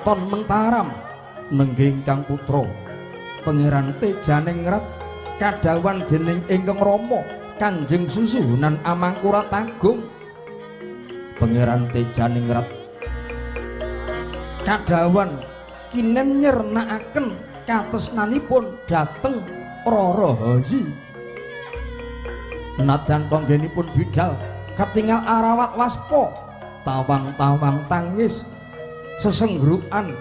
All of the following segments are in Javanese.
Kraton Mentaram nenggih ingkang putra Pangeran Tejaningrat kadhawuhan dening ingkang rama Kanjeng Susuhunan Amangkurat Agung. Pangeran Tejaningrat kadhawuhan kinen nyernakaken katresnanipun dhateng Rara Hayi. Nadan tanggenipun bidal katingal arawat waspa, tawang-tawang tangis sesenggrukan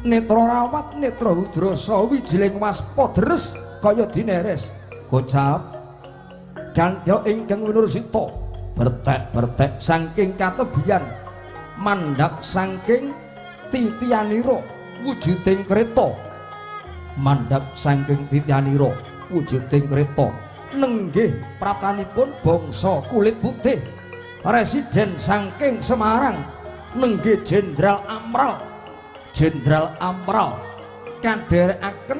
netra rawat netra hudrasa wijiling waspa deres kaya dineres. Kocap gandha ingkang winursita bertek-bertek saking katebian mandhap saking titianira wujuding kreta, mandhap saking titianira wujuding kreta nenggih pratanipun bangsa kulit putih residen saking Semarang nenggih Jenderal Amral. Jenderal Amral kadherekaken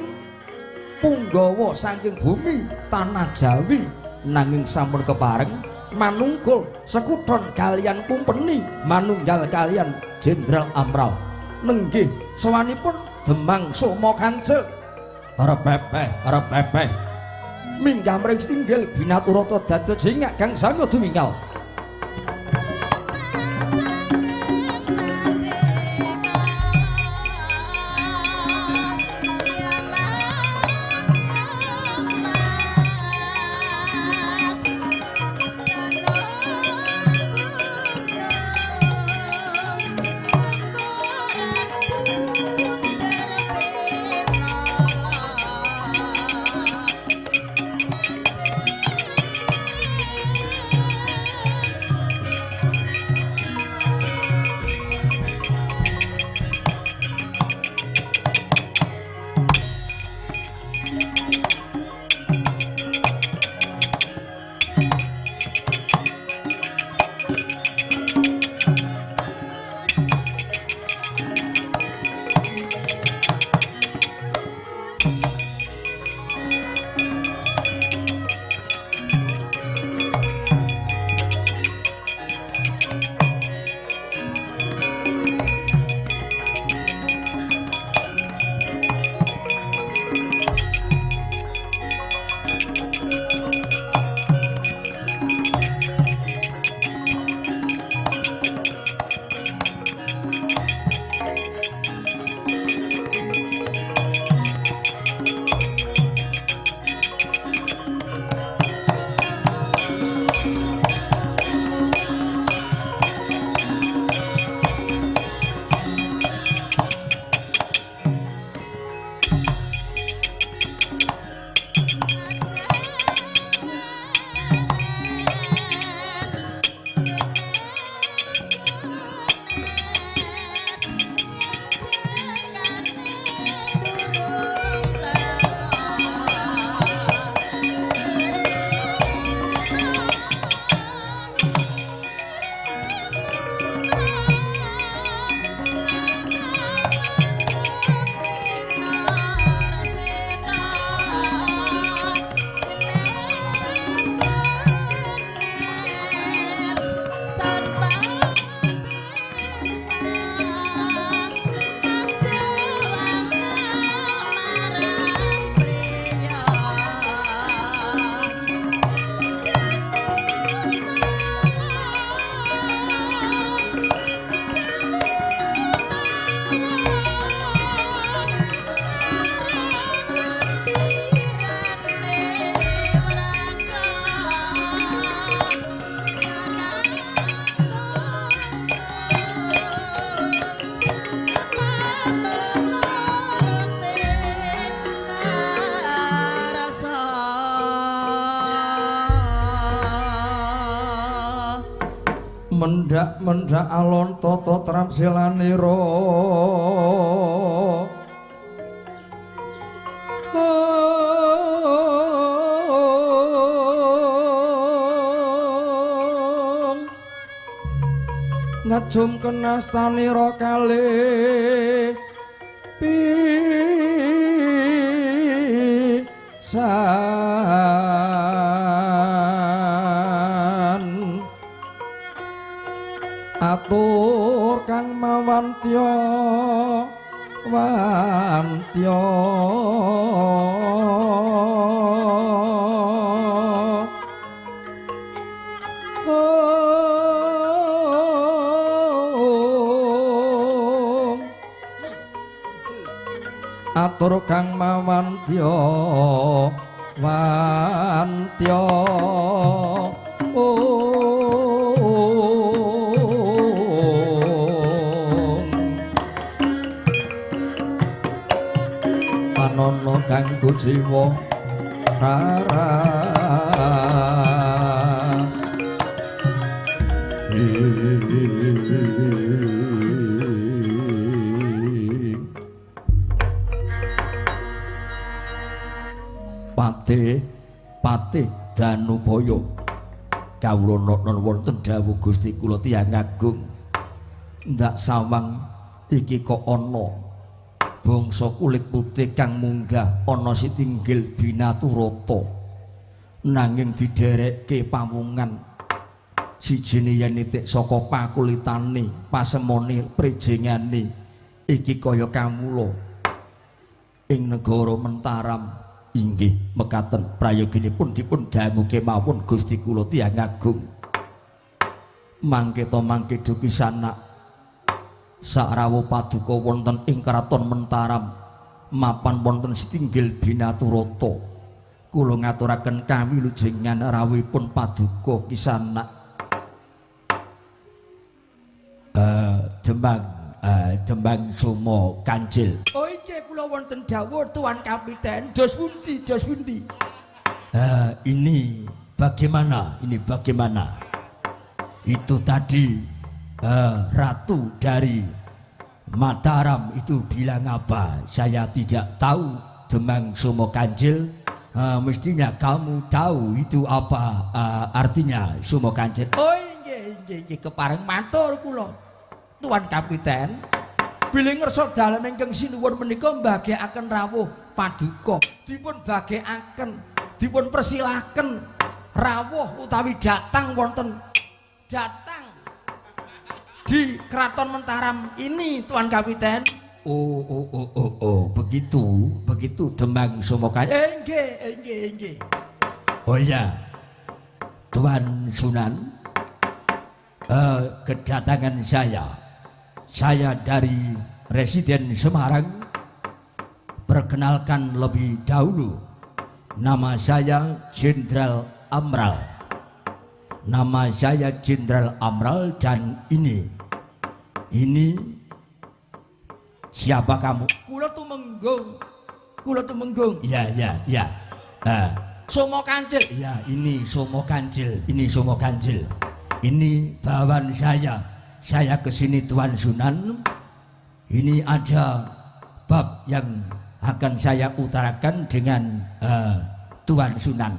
punggawa saking bumi tanah Jawi nanging sampun kepareng manungkul sekuton kalian kumpeni manunggal kalian Jenderal Amral nenggih sowanipun Demang Soma Kancil. Repepeh repepeh minggah mring setinggil binaturata dados jingak kang sami dumingal. Mendak-mendak alon tata tramsilanira ngejum kenastanira kalih pisan atur kang mawantya wantya. Atur kang mawantya wantya. Panono kanggo jiwa raras. Patih patih Danubaya kawula nata wonten dawuh Gusti kula tiyang agung. Ndak sawang iki kok ana bangsa kulit putih kang munggah ana sitinggil binaturata, nanging diderekke pawungan sijine yen nitik saka pakulitane pasemone prejengane iki kaya kawula ing negara Mentaram. Inggih mekaten prayoginipun dipun dangu kemawon Gusti kula tiyang agung. Mangke to mangke dukisanak sakrawuh paduka wonten ing kraton Mentaram mapan wonten sitinggil binaturata. Kula ngaturaken kawilujengan rawuhipun paduka kisanak. Demang Demang Sumo Kancil. Oh inggih kula wonten dawuh Tuan Kapiten. Dos pundi dos pundi? Ini bagaimana? Ini bagaimana? Itu tadi ratu dari Mataram itu bilang apa? Saya tidak tahu Demang Sumo Kancil. Mestinya kamu tahu itu apa artinya Sumo Kancil. Oh inggih inggih inggih kepareng matur kula Tuan Kapiten. Bilih ngersa dalem ingkang sinuwun menika mbagekaken rawuh paduka. Dipun bagekaken, dipun persilaken rawuh utawi datang wonten datang di Kraton Mentaram ini Tuan Kapiten. Oh oh oh oh oh begitu, begitu Demang Sumo Kancil. Inggih inggih inggih. Oh iya. Tuan Sunan, kedatangan saya dari Residen Semarang. Perkenalkan lebih dahulu, nama saya Jenderal Amral. Nama saya Jenderal Amral dan ini siapa kamu? Kula tumenggung. Kula tumenggung. Ya ya ya. Sumo Kancil. Ya, ini Sumo Kancil, ini Sumo Kancil. Ini bawan saya. Saya kesini Tuan Sunan. Ini ada bab yang akan saya utarakan dengan Tuan Sunan.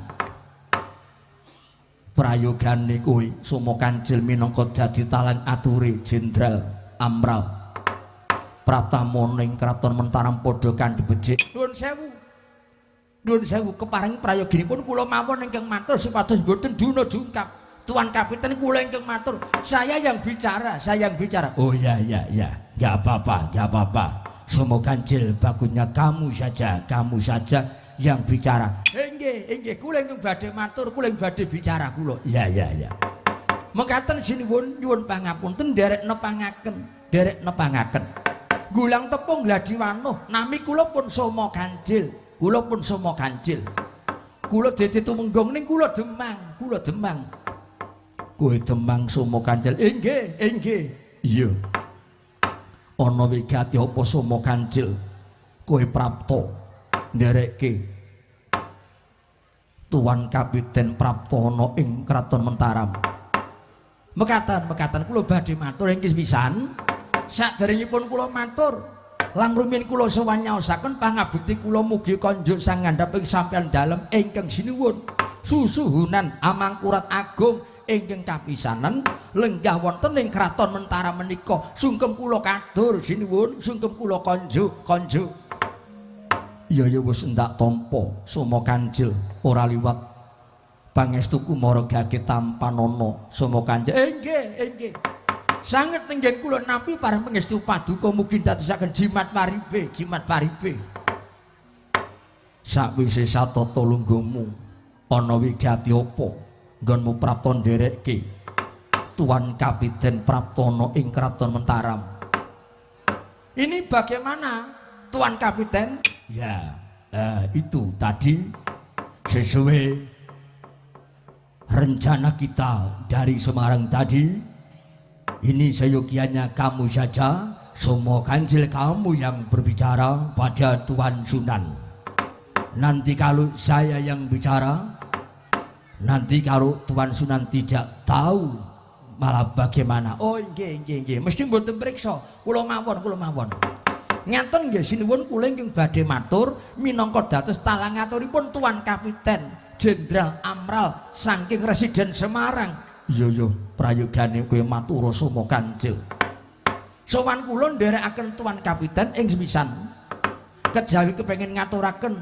Prayogane kuwi Sumo Kancil minangka dadi talang ature Jenderal Amral. Praptama ning Kraton Mentaram padha kanthi becik. Nuwun sewu. Nuwun sewu kepareng prayoginipun kula mawon ingkang matur supados boten duna dungkap. Tuan Kapiten kula ingkang matur, saya yang bicara, saya yang bicara. Oh ya ya ya, enggak apa-apa, enggak apa-apa. Sumo Kancil, bagusnya kamu saja yang bicara. Inggih, inggih, kula ingkang badhe matur, kula ingkang badhe bicara kula. Ya ya ya. Mekaten sinuwun nyuwun pangapunten nderek nepangaken, nderek nepangaken. Gulang tepung gladi wanuh, nami kula pun Sumo Kancil, kula pun Sumo Kancil. Kula dadi tumenggung ning kula Demang, kula Demang. Kowe Demang Sumo Kancil. Inggih, inggih. Iya. Ana wigati apa Sumo Kancil? Kowe prapta nderekke Tuan Kapiten prapta ana ing Kraton Mentaram. Mekaten, mekaten kula badhe matur inggih pisan. Saderengipun kula matur, lang rumiyin kula sowan nyaosaken pangabekti kula mugi konjuk sang ngandhaping sampeyan dalem ingkang sinuwun. Susuhunan Amangkurat Agung ingkang kapisanan lenggah wonten ing Kraton Mentaram menika. Sungkem kula katur sinuwun, sungkem kula konjuk konjuk. Iya ya wis endak tampa Sumo Kancil ora liwat pangestuku maragake tampanana Sumo Kancil. Inggih inggih. Sanget tenggen kula nampi pareng pangestu paduka mugi dadosaken jimat paripe, jimat paripe. Sakwise satata lungguhmu ana wigati apa nggonmu prapta nderekke Tuan Kapiten Praptana ing Kraton Mentaram. Ini bagaimana Tuan Kapiten? Ya, itu tadi sesuai rencana kita dari Semarang tadi. Ini seyogianya kamu saja, semua kancil kamu yang berbicara pada Tuan Sunan. Nanti kalau saya yang bicara, nanti kalau Tuan Sunan tidak tahu malah bagaimana? Oh nggih nggih nggih, mesti mboten priksa. Kula mawon, kula mawon. Ngaten nggih sinuwun kula ingkang badhe matur minangka dados talang aturipun Tuan Kapiten Jenderal Amral saking Residen Semarang. Iya iya, prayogane kowe matur Soma Kancil. Sowan kula nderekaken Tuan Kapiten ing sepisan. Kejawi kepengin ngaturaken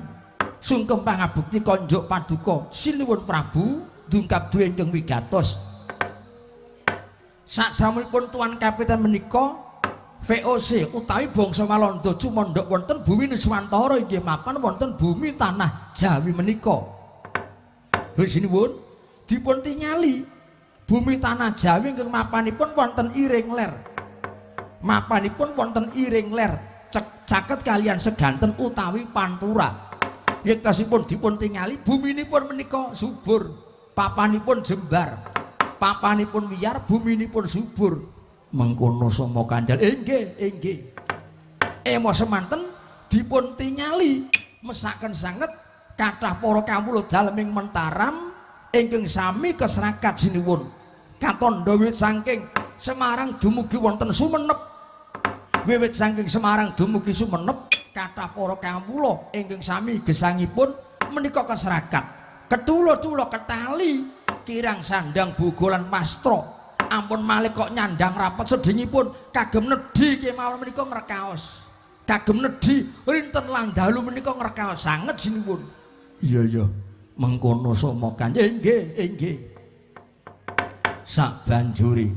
sungkem pangabekti konjuk paduka sinuwun Prabu dungkap duwe ingkang wigatos. Saksamunipun Tuan Kapiten menika VOC utawi bangsa Walanda cumandhak wonten bumi Nuswantara inggih mapan wonten bumi tanah Jawi menika. Lho sinuwun dipun tingali bumi tanah Jawi ingkang mapanipun wonten iring ler. Mapanipun wonten iring ler caket kalian seganten utawi pantura. Yektosipun dipun tingali buminipun menika subur, papanipun jembar, papanipun wiyar, buminipun subur. Mengkono Soma Kancil. Inggih, inggih. Emo semanten dipun tingali mesaken sanget kathah para kawula dalem ing Mentaram ingkang sami kesrakat sinuwun. Katandha wiwit saking Semarang dumugi wonten Sumenep. Wiwit saking Semarang dumugi Sumenep kathah para kawula ingkang sami gesangipun menika kesrakat. Ketula-tula ketali kirang sandang boga lan wastra. Ampun malih kok nyandang rapet sedhingipun kagem nedhi kemawon menika ngrekaos. Kagem nedhi rinten lan dalu menika ngrekaos sanget sinuwun. Iya iya, mengkono Soma Kancil. Inggih, inggih. Sabanjuri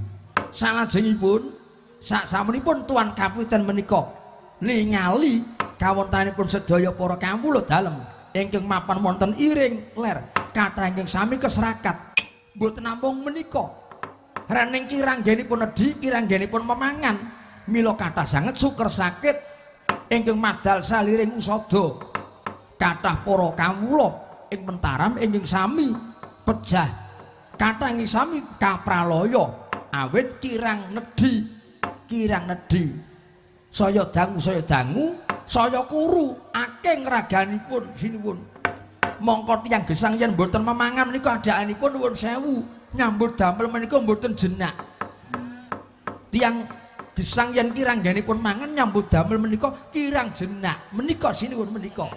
salajengipun saksamunipun Tuan Kapiten menika ningali kawontenanipun sedaya para kawula dalem ingkang mapan wonten iring ler kathah ingkang sami kesrakat. Mboten namung menika, rening kiranggenipun nedhi, kiranggenipun memangan, mila kathah sanget suker sakit ingkang madal saliring usada. Kathah para kawula ing Mentaram ingkang sami pejah, kathah ingkang sami kapralaya awit kirang nedhi, kirang nedhi. Saya dangu, saya dangu, saya kuru akeh raganipun sinuwun. Mongko tiyang gesang yen mboten memangan menika adaanipun nuwun sewu, nyambut damel menika mboten jenak. Tiyang gesang yen kiranggenipun mangan nyambut damel menika kirang jenak. Menika sinuwun menika.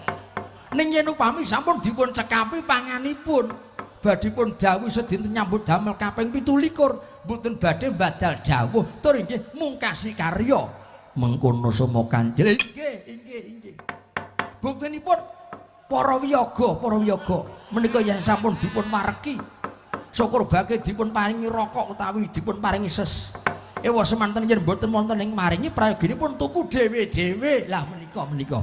Ning yen upami sampun dipun cekapi panganipun, badhipun dawuh sedinten nyambut damel kaping 27, mboten badhe badal dawuh tur inggih mungkasi karya. Mengkono Soma Kancil. Inggih, inggih, inggih. Buktinipun para wiyaga, para wiyaga menika yen sampun dipun wareki, syukur bake dipun paringi rokok utawi dipun paringi ses. Ewa semanten yen mboten wonten ing maringi prayoginipun tuku dhewe-dhewe. Lah menika menika.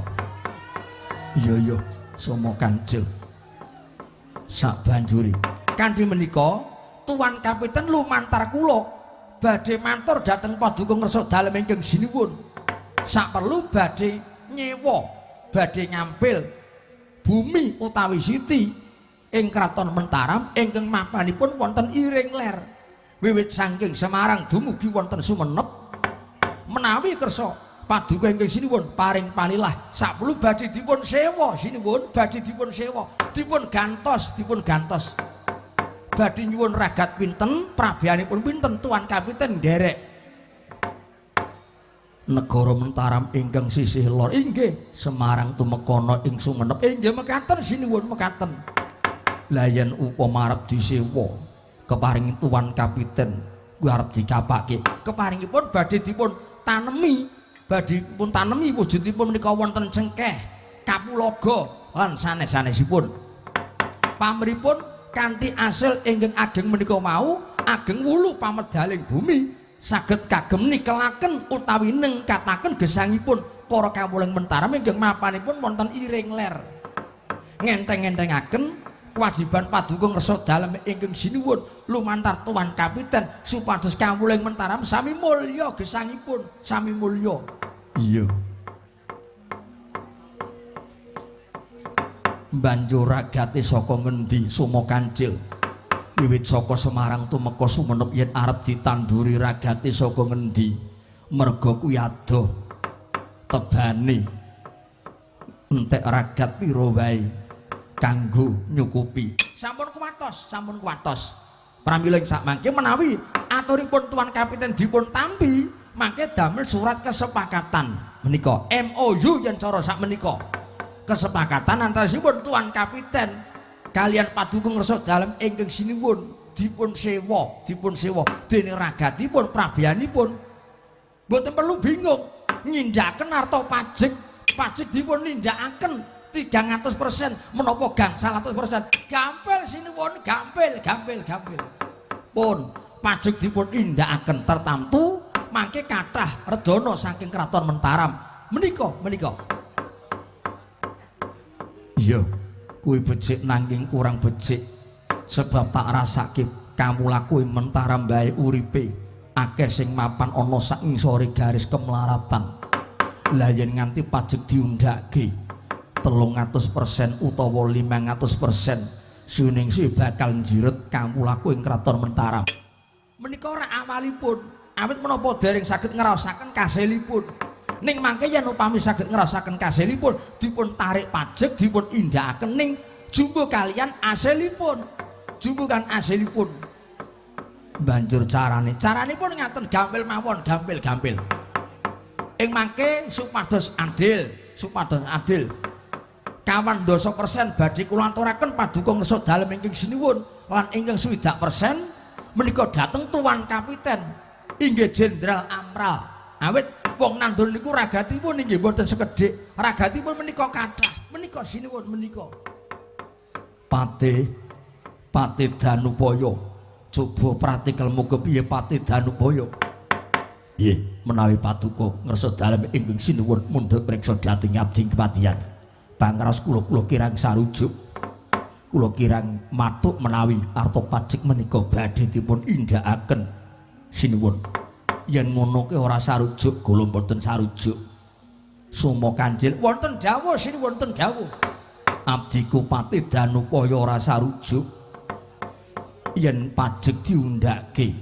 Iya iya, Soma Kancil. Sabanjuri kanthi menika Tuan Kapiten lumantar kula badhe matur dhateng paduka ngresa dalem ingkang sinuwun. Saperlu badhe nyewa, badhe ngampil bumi utawi siti ing Kraton Mentaram ingkang mapanipun wonten iring ler. Wiwit saking Semarang dumugi wonten Sumenep. Menawi kersa paduka ingkang sinuwun paring palilah saperlu badhe dipun sewa sinuwun, badhe dipun sewa, dipun gantos, dipun gantos. Badhe nyuwun ragat pinten, prabeanipun pinten Tuan Kapiten nderek. Negara Mentaram ingkang sisih lor inggih Semarang tumekana ing Sumenep. Inggih mekaten sinuwun mekaten. Lah yen upama arep disewa keparingi Tuan Kapiten kuwi arep dikapake. Keparingipun badhe dipun tanemi, badhe dipun tanemi wujudipun menika wonten cengkeh, kapulaga lan sanes-sanesipun. Pamripun kanthi asil ingkang ageng menika mau ageng wulu pamedaling bumi Saged kagem nikelaken utawi nengkataken gesangipun para kawula ing Mentaram ingkang mapanipun wonten Iring Ler. Ngenteng-entengaken kewajiban paduka ngersa dalem ingkang sinuwun lumantar Tuan Kapiten supados kawula ing Mentaram sami mulya gesangipun, sami mulya. Iya. Banjur ragate saka ngendi Suma Kancil? Wiwit saka Semarang tumeka Sumenep yen arep ditanduri ragate saka ngendi? Merga kuwi adoh tebane entek ragat pira wae kanggo nyukupi. Sampun kuwatos, sampun kuwatos. Pramila ing sakmangke menawi aturipun Tuan Kapiten dipun tampi, mangke damel surat kesepakatan menika MOU yen cara sakmenika. Kesepakatan antawisipun Tuan Kapiten kalian paduka ngersa dalem ingkang sinuwun dipun sewa dene ragatipun prabeyanipun mboten perlu bingung nindakaken arta pajek, pajek dipun nindakaken 300% menapa gangsal 100%. Gampil sinuwun, gampil gampil gampil. Pun pajek dipun nindakaken tertamtu mangke kathah redana saking Kraton Mentaram menika menika. Iya, kuwi becik nanging kurang becik sebab tak rasake kamulaku ing Mentaram bae uripe akeh sing mapan ana sak ngisore garis kemlaratan. Lah yen nganti pajek diundhake 300% utawa 500% suningsih bakal njiret kamulaku ing Kraton Mentaram. Menika ora awalipun, awit menapa dereng saged ngraosaken kasilipun. Ning mangke yen upami saged ngraosaken kasilipun dipun tarik pajek dipun indhakaken ning jumbo kalian asilipun. Jumbo kan asilipun. Banjur carane, caranipun ngaten gampil mawon, gampil-gampil. Ing mangke supados adil, supados adil. Kawan 20% badhe kula aturaken paduka ngersa dalem ingkang sinuwun lan ingkang 60% menika dhateng Tuan Kapiten inggih Jenderal Amral. Awit wong nandur niku ragatipun inggih mboten sekedhik, ragatipun menika kathah, menika sinuwun menika. Patih, Patih Danupaya, coba pratikelmu kepiye Patih Danupaya? Nggih, menawi paduka ngersa dalem ingkang sinuwun mundhut priksa dhateng abdi kepatihan. Pangraos kula kula kirang sarujuk. Kula kirang matuk menawi arta pajek menika badhe dipun indhakaken sinuwun. Yen ngono ki ora sarujuk, kula mboten sarujuk. Suma Kancil wonten dawuh sinuwun, wonten dawuh. Abdiku Patih Danupaya ora sarujuk yen pajek diundhake.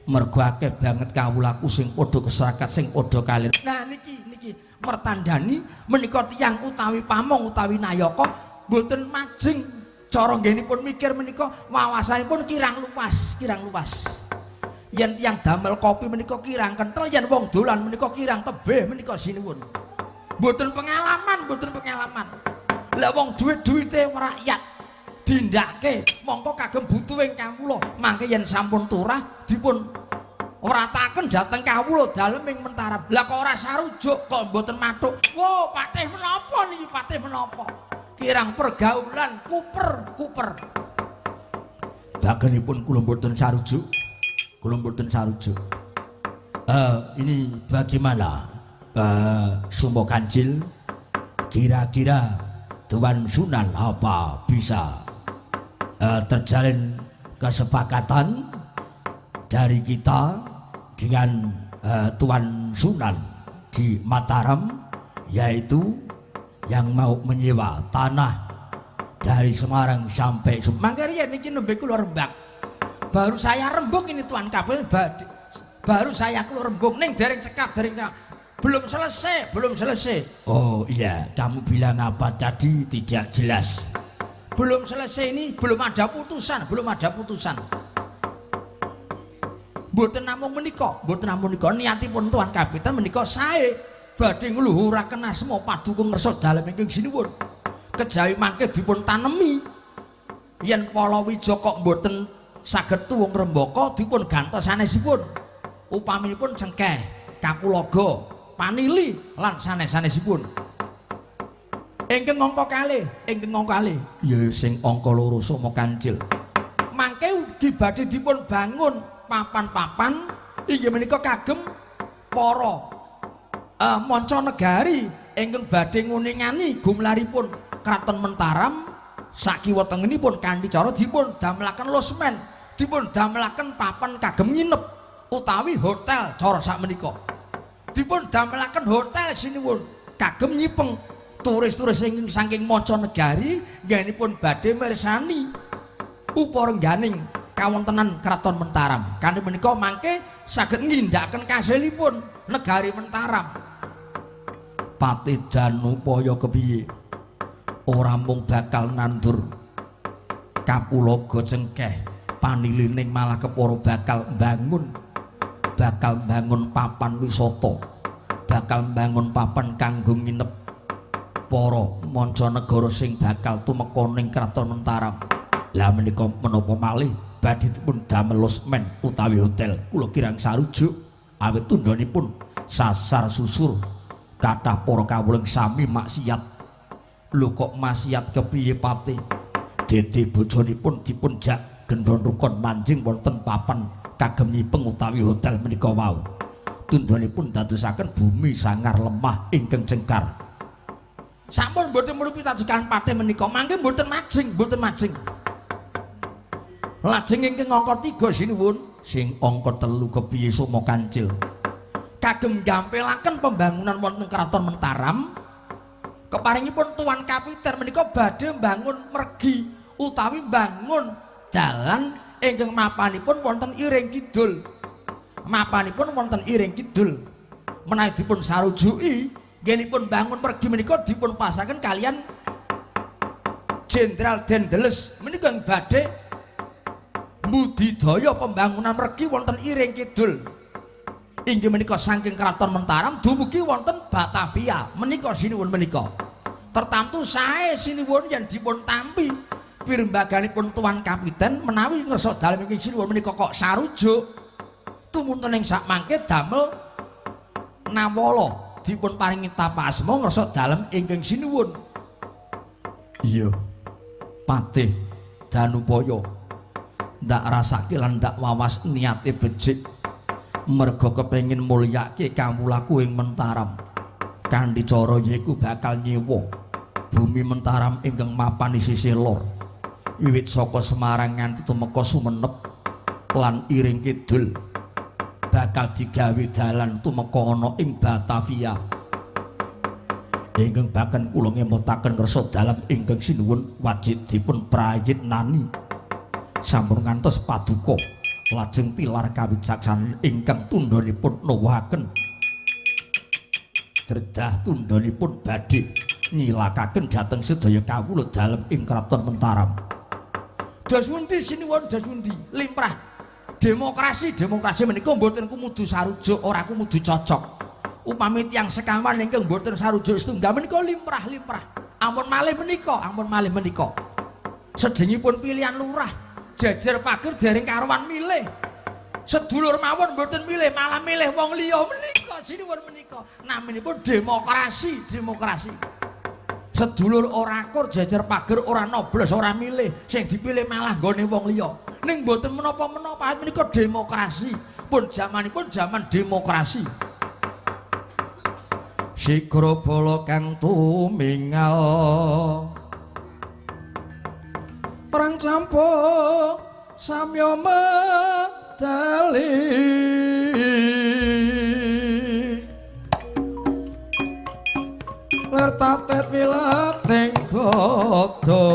Mergo akeh banget kawulaku sing padha keserakat sing padha kalir. Nah niki niki mertandani menika tiyang utawi pamong utawi nayaka mboten majeng cara nggenipun mikir menika wawasanipun kirang luas, kirang luas. Yen tiyang damel kopi menika kirang kentel, yen wong dolan menika kirang tebih menika sinuwun. Mboten pengalaman, mboten pengalaman. Lah wong duit-duwite rakyat dindake mongko kagem butuhing kawula, mangke yen sampun turah dipun wrataken dhateng kawula dalem ing Mentaram. Lah kok ora sarujuk, kok mboten mathuk. Wo, patih menapa niki, patih menapa? Kirang pergaulan kuper, kuper. Bagenipun kula mboten sarujuk. Kula mboten sarujuk. Ini bagaimana? Suma Kancil, kira-kira Tuan Sunan apa bisa terjalin kesepakatan dari kita dengan Tuan Sunan di Mataram, yaitu yang mau menyewa tanah dari Semarang sampai Mangke riyen niki nembe kula rembak. Baru saya rembug ini Tuan Kapiten, baru saya kula rembug ning dereng cekap, dereng cekap. Belum selesai, belum selesai. Oh iya, kamu bilang apa tadi tidak jelas. Belum selesai ini, belum ada putusan, belum ada putusan. Mboten namung menika, mboten namung menika niatipun Tuan Kapiten menika sae badhe ngluhuraken asma paduka ngersa dalem ingkang sinuwun. Kejawi mangke dipun tanemi yen palawija kok mboten saged tuwung rembaka dipun gantos sanesipun. Upaminipun cengkeh, kapulaga, panili lan sanes-sanesipun. Ingkang angka kalih, ingkang angka kalih. Ya sing angka loro Suma Kancil. Mangke ugi badhe dipun bangun papan-papan Inggih menika kagem para manca negari ingkang badhe nguningani gumlaripun Kraton Mentaram sakiwa tengenipun kanthi cara dipun damelaken losmen, dipun damelaken papan kagem nginep utawi hotel cara sakmenika. Dipun damelaken hotel sinuwun kagem nyipeng turis-turis ingkang saking manca negari nggenipun badhe mirsani uparengganing kawontenan Kraton Mentaram. Kanthi menika mangke saged nindakaken kasilipun negari Mentaram. Patih Danupaya kepiye? Ora mung bakal nandur kapulaga cengkeh panilining malah kepara bakal mbangun papan wisata, bakal mbangun papan kanggo nginep para mancanegara sing bakal tumeka ning Kraton Mentaram. Lah menika menapa malih badhe dipun damel losmen utawi hotel. Kula kirang sarujuk awit tundhonipun sasar susur kathah para kawula sami maksiat. Lho kok maksiat kepiye Patih? Dede bojonipun dipun jak gendhon rukun manjing wonten papan kagem nyipeng utawi hotel menika wau. Tundhonipun dadosaken bumi sangar lemah ingkang jengkar. Sampun mboten merupi pitajukan Patih menika mangke mboten majeng, mboten majeng. Lajeng ingkang angka 3 sinuwun, sing angka 3 kepiye Soma Kancil? Kagem gampilaken pembangunan wonten Kraton Mentaram. Keparingipun Tuan Kapiter menika badhe mbangun mergi utawi mbangun dalan ingkang mapanipun wonten Iring Kidul. Mapanipun wonten Iring Kidul. Menawi dipun sarujuki nggenipun bangun mergi menika dipun pasaken kalian Jenderal Dendeles menika ing badhe mbudidaya pembangunan mergi wonten Iring Kidul. Inggih menika saking Kraton Mentaram dumugi wonten Batavia menika sinuwun menika. Tertamtu sae sinuwun yen dipun tampi pirembaganipun Tuan Kapiten menawi ngersa dalem ingkang sinuwun menika kok sarujuk tumunten ing sakmangke damel nawala dipun paringi tapak asma ngersa dalem ingkang sinuwun. Iya Patih Danupaya ndak rasake lan ndak wawas niate becik merga kepengin mulyake kawulaku ing Mentaram. Kanthi cara yaiku bakal nyewa bumi Mentaram ingkang mapan sisih lor wiwit saka Semarang nganti tumeka Sumenep lan Iring Kidul bakal digawe dalan tumeka ana ing Batavia. Ingkang baken kula ngemutaken ngersa dalem ingkang sinuwun wajib dipun prayitnani. Sampun ngantos paduka lajeng tilar kawicaksanan ingkang tundhonipun nuwuhaken dredah tundhonipun badhe nyilakaken dhateng sedaya kawula dalem ing Kraton Mentaram. Dos pundi sinuwun, dos pundi limrah demokrasi, demokrasi menika mboten kumudu sarujuk, ora kumudu cocok. Upami tiyang sekawan ingkang mboten sarujuk setunggal menika limrah-limrah. Ampun malih menika, ampun malih menika. Sedengipun pilihan lurah jejer pager dereng karuan milih. Sedulur mawon mboten milih, malah milih wong liya menika sinuwun menika. Naminipun demokrasi, demokrasi. Sedulur ora akur jejer pager ora noblos ora milih, sing dipilih malah nggone wong liya. Ning mboten menapa-menapa menika demokrasi. Pun jamanipun jaman demokrasi. Sigra bala kang tumingal perang campo samya medali ler tatet wilating gada